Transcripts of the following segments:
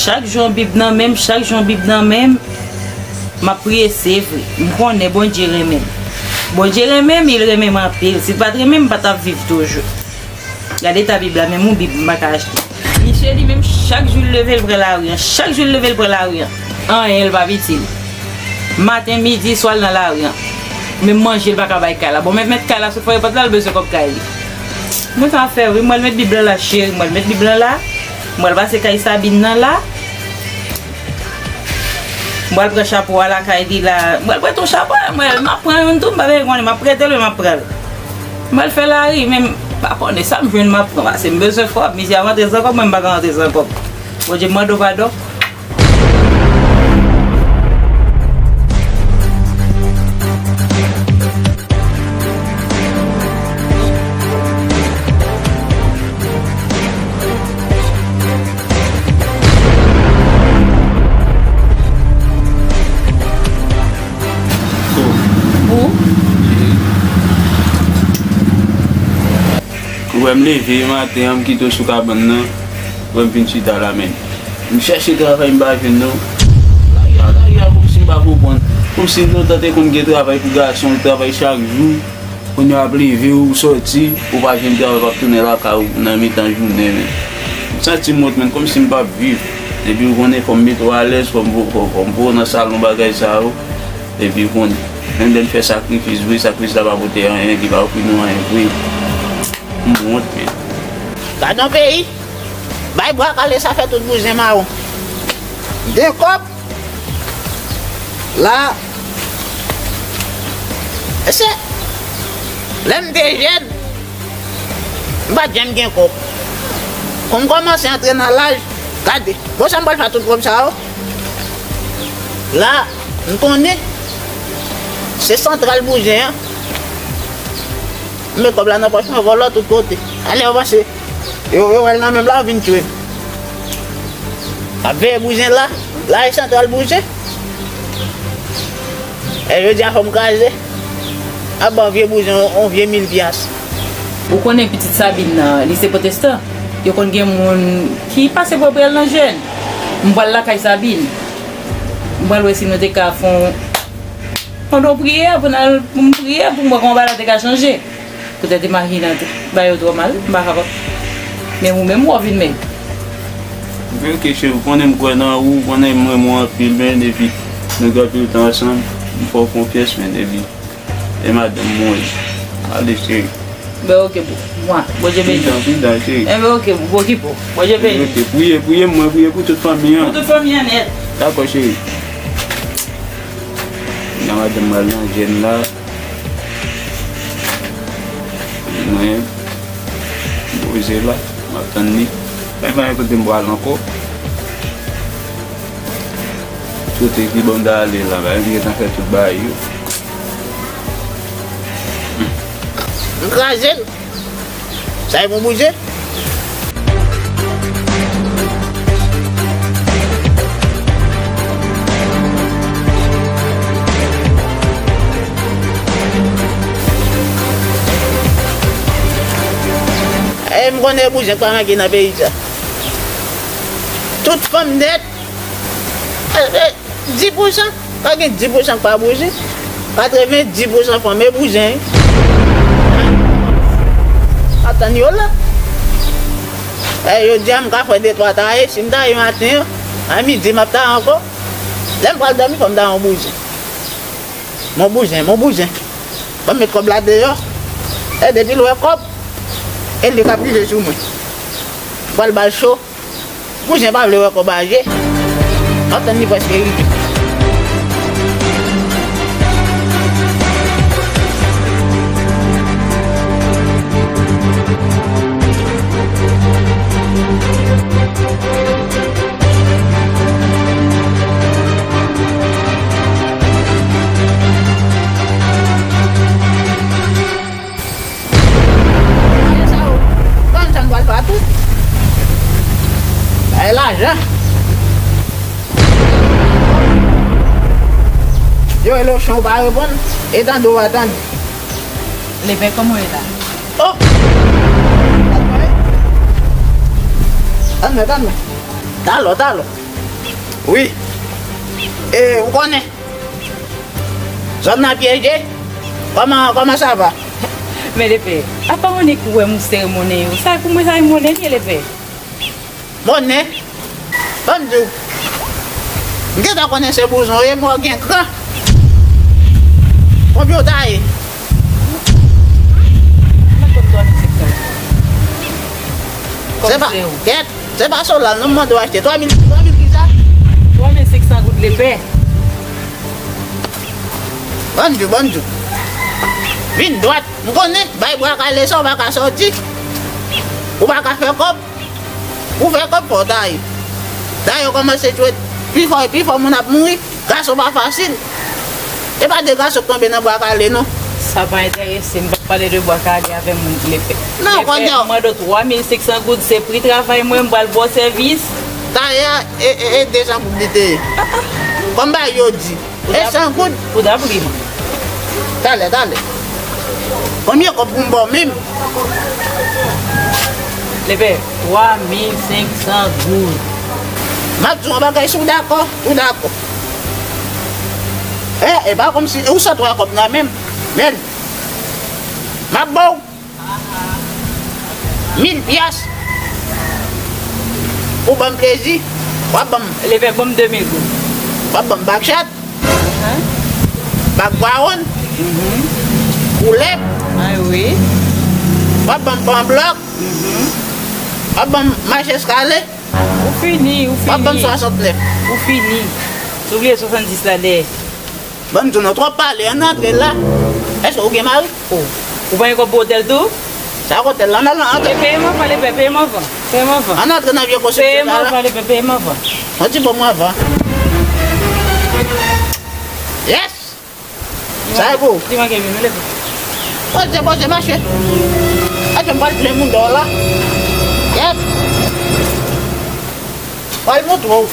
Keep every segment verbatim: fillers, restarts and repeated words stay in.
Chak jou yon Bib nan men m, chak jou yon Bib nan men m, m ap priye, se vre. M konnen Bondye renmen m. Bondye renmen m, il renmen m anpil. Si l pa t renmen m, m pa t ap viv toujou. Gade eta Bib la, menm yon Bib m pa ka achte. Misye li menm, chak jou l leve, l pran lari an. Chak jou l leve, l pran lari an. Anyen, l p ap itil. Maten, midi, swa l nan lari an. Menm manje, l pa ka bay kay la. Bon, mèt, mèt kay la sot fè pòt la, l bezwen kòb kay li. Mwen sa fè, wi, m pral met Bib lan la, cheri, m pral met Bib lan la. M pral pase kay Sabine nan la. M pral pran chapo a lakay li la. M pral prete yon chapo a, mwen, m ap pran youn tou, m pa vle konnen, m ap prete l, men m ap pran l. M pral fè lari, men m pa konnen sa m jwenn, m ap pran, paske m bezwen kòb, mizè ap rantre san kòb, mwen m pa ka rantre san kòb. Bondye, m mande w padon. Ou? Ou wè m leve maten an, m kite w sou kabann nan, ou wè m vin chita la menm. M chèche travay, m pa jwenn non. Lari a, lari a, kòmsi m pa konprann. Kòmsi lontan te konn gen travay pou gason, travay chak jou. Kounye a w ap leve, ou sòti, ou pa jwenn travay, w ap tounen lakay ou nan mitan jounen, men. M santi m wont, men, kòmsi m p ap viv. Epi ou konnen, fò m mete w alèz, fò m vo-, fò, fò m voye w nan salon, bagay sa yo. Epi ou konnen, menm lè n fè sakrifis vre, sakrifis la pa pote anyen, li pa ofri nou anyen vre. M wont, men. Gad yon peyi! Bay bwa kale, sa fè tout bouzen mawon. De kòb. La, se lè m te jèn, m pa t janm gen kòb. Kon m kòmanse antre nan laj, gade, bon, sa m pral fè ak tout kòb sa yo? La, m konnen se santral bouzen an. M met kòb la nan pòch mwen, vòlò tout kote. Anlè yo panse yo, yo wè l nan men m la, yo vin tchwe m. M ap veye bouzen la, la e santral bouzen. E jodi a fò m kraze. M ap ba yon vye bouzen, yon, yon vye mil pyas. Ou konnen pitit Sabine nan, li se pwotestan. Yo konn gen moun ki pase pwòp rèl nan jèn. M pral lakay Sabine. M pral wè si nou te ka fè yon, pandan w priyè, pou n al, pou m priye, pou m wè kòman bagay la te ka chanje. Poutèt imajinan tou, bagay yo twò mal, m pa kapab. Men ou menm, ou ap vin men. Oke, oke, cheri, ou konnen m kwè nan ou, ou konnen m renmen w anpil, men depi nou gen anpil tan ansanm, m fè w konfyans, men depi e madanm mwen, ale, cheri. Ben, oke, boo. Mwa, Bondye beni. Pridan, pridan, cheri. Enben, oke, boo, okipe w. Bondye beni. Oke, priye, priye mwen, priye pou tout fanmi an. Pou tout fanmi an nèt. Dakò, cheri. Nan madanm m al nan jèn la. Mwen, poze la, m ap tann li. Mwen pa gen kote m pral ankò. Kote ki ban m ta ale la, ba, m gentan fè tout bagay yo. M kraze l. Sa e bon bouzen. E m konnen bouzen pa manke nan peyi sa. Tout fanm nèt. E, e, Dis pousan, pa gen dis pousan k pa bouzen. Katreven dis pousan fanm e bouzen, wi. Atann yo la. E, jodi a, m ka fè de twa taye. Si m taye maten an, a midi, m ap taye ankò. Lè m pral dòmi, fò m taye yon bouzen. Mon bouzen, mon bouzen. Ban m met kòb la deyò. E depi l wè kòb, e li k ap rive sou mwen. M pral ba l cho. Bouzen pa vle wè kòb aje. M ap tann li prèske rive. Lajan sa yo, bann sa m pral fè a tou. Bay lajan. Yo rele w chan, ou pa reponn. E tande w pa tande. Leve, kòman w ye la? Oh! Tann mwen, tann mwen. Talò, talò. Wi. E, ou konnen. Zòn nan pyeje. Kòman, kòman sa va? Men lepè, apa w annik ou wè moun seremone yo? Sa pou mwen sa e monnen li ye lepè. Monnen? Ban m di w. M gentan konnen se bouzon ye, men w gen kran. Konbyen w ta ye? Mwen konn twa mil senk san. Se pa, kèt, se pa Solal non m mande w achte. Twa mil, twa mil kisa? Twa mil senk san goud lepè. Ban m di w, ban m di w. Vin dwat. M konnen, bay bwa kale sa, w pa ka sòti. Ou pa ka fè kòb. Ou fè kòb fò w ta ye. Dayè yo kòmanse jwe pi fò e pi fò, moun ap mouri. Gason pa fasil. E pa de gason k tonbe nan bwa kale non. Sa pa enterese m, m p ap pale de bwa kale avè moun lepè. Non, lepè, kounye a m mande w twa mil senk san goud, se pri travay mwen, m pral ba w sèvis. Dayè, e, e, e de san goud li te ye. Kòm bagay yo di. E san goud. Ou ta pri mwen. Talè, talè. Konbyen kòb pou m ba w menm? Lepè, twa mil senk san goud. M ap di w yon bagay, si w dakò, ou dakò. E, e pa kòmsi ou sot wè kòb nan men m. Men, m ap ba w mil pyès. Ou ban m plezi, w ap ban m. Lepè, ban m de mil goud. W ap ban m bag chat. Bag brawon. Koulè. Ay wi. W ap ban m panblòk. W ap ban m mach eskale. Ou fini, ou fini. W ap ban m swasantnèf. Ou fini. Ou bliye swasanndis la dèyè. Ban m di w non, twòp pale, ann antre la. Èske ou gen mari? Oh. Ou pa gen kòb pou otèl tou? Sa k otèl la? Ann al antre. Peye m anvan, lepè, peye m anvan. Peye m anvan. Ann antre nan vye konsepsyon sa la. Peye m anvan, lepè, peye m anvan. Yon ti pòm anvan. Yes! Sa e pou ou. Li manke vin, lepè. Poze, poze, mache. Atè, m pral plen moun dèyè la. Yèp. Pral montre w.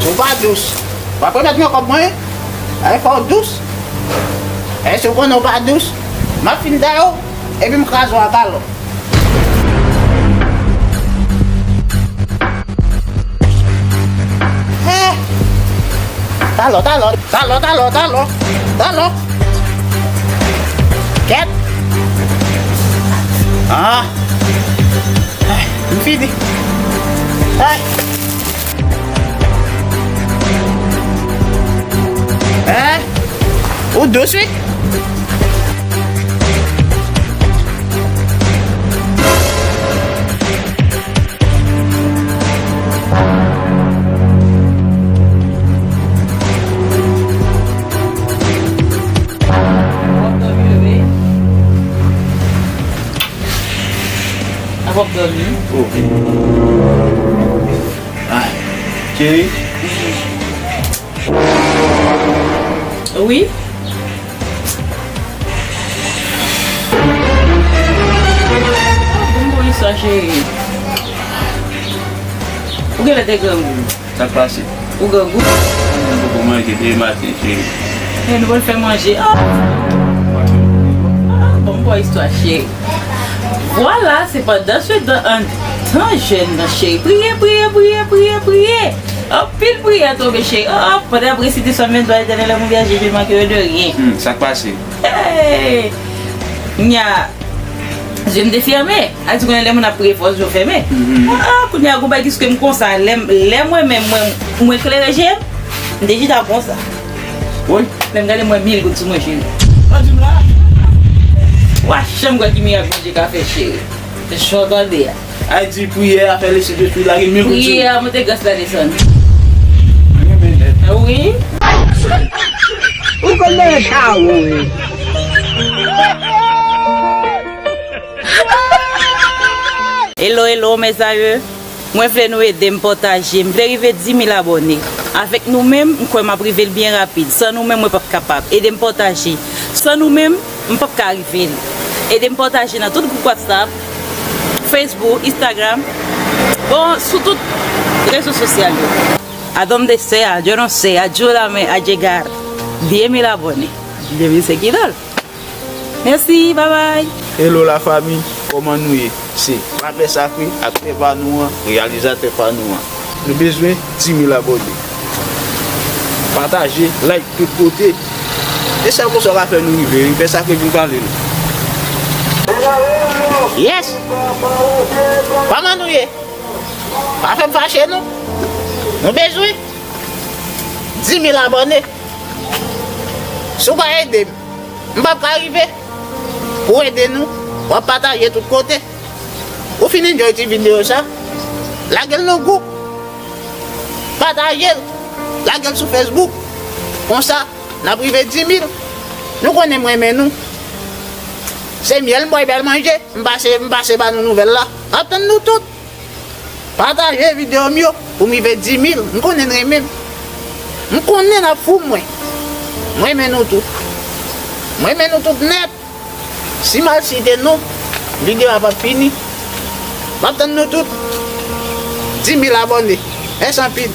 Ou pa dous. W ap remèt mwen kòb mwen, wi. Ay, fò w dous. Èske w konnen w pa dous? M ap fin dèyè w, epi m kraze w ak alò. Eh! Talò, talò, talò, talò, talò, talò. Kèt. Ah. Ay, m fini. Ay. Hein? Ou dous, wi. Apa w ap dòmi? Oh. Ay, cheri. Wi. Ah, bon, bon, istwa, cheri. Ou genlè te grangou. Sa k pase? Ou grangou? Mwen poko manje depi maten, cheri. E nou pral fè manje. Ah! Ah, bon, bon, istwa, cheri. Vwala, se pandan se tan an tan jèn nan, cheri. Priye, priye, priye, priye, priye. Anpil priyè tonbe, cheri. Oh, oh, pandan ap resite Sòm venntwa, Etènèl, lè mwen vyaje, je ne manquerai de rien. Hmm, sa k pase? Hey! Nya, je m te fèmen. A di konnen lè moun ap priye fò zye w fèmen. Mhm. Ah, ah, kounye a gon bagay ki sou kè m konsa. Lè, lè mwen menm, mwen, mwen klere je m, m te chita konsa. Woy. Lè m gade mwen mil goud sou mwen, cheri. Sa di m la? Wa janm kwè ki mirak Bondye ka fè, cheri. Jan w tande a. A di priyè a fè lespri de swi lage mil goud sou. Priyè a monte gras la desann. Mwen renmen nèt. Ah wi. Ou konn mwen chawo wi. Hello, hello, mes amours. Mwen vle nou ede m pataje. M vle rive dis mil abòne. Avèk nou menm, m kwè m ap rive l byen rapid. San nou menm, mwen p ap kapab. Ede m pataje. San nou menm, m p ap ka rive l. Ede m pataje nan tout gwoup WhatsApp, Facebook, Instagram. Bon, sou tout rezo sosyal yo. A donde sea, yo no sé, ayúdame a llegar diez mil abone. Diez mil seguidor. Mèsi, babay. Hello la fami, kòman nou ye? Se Rapè Sakre, aktè pa nou an, reyalizatè pa nou an. Nou bezwen dis mil abone. Pataje, like tout kote. E sèl konsa w ka fè nou rive wi, fè sa ke vin pale nou. Yes! Kòman nou ye? Pa fè m fache non. Nou bezwen dis mil abone. Si w pa ede m, m p ap ka rive. Pou w ede nou, w ap pataje tout kote. Ou fin enjoy ti videyo sa, lage l nan gwoup. Pataje l. Lage l sou Facebook. Konsa, n ap rive dis mil. Nou konnen m renmen nou. Se myèl m bwè bèl manje. M pase, m pase ba nou nouvèl la. M ap tann nou tout. Pataje videyo m yo pou m rive dis mil. M konnen n renmen m. M konnen n ap fou mwen. M renmen nou tout. M renmen nou tout nèt. Si m al site non, videyo a p ap fini. M ap tann nou tout. Dis mil abone. Mèsi anpil.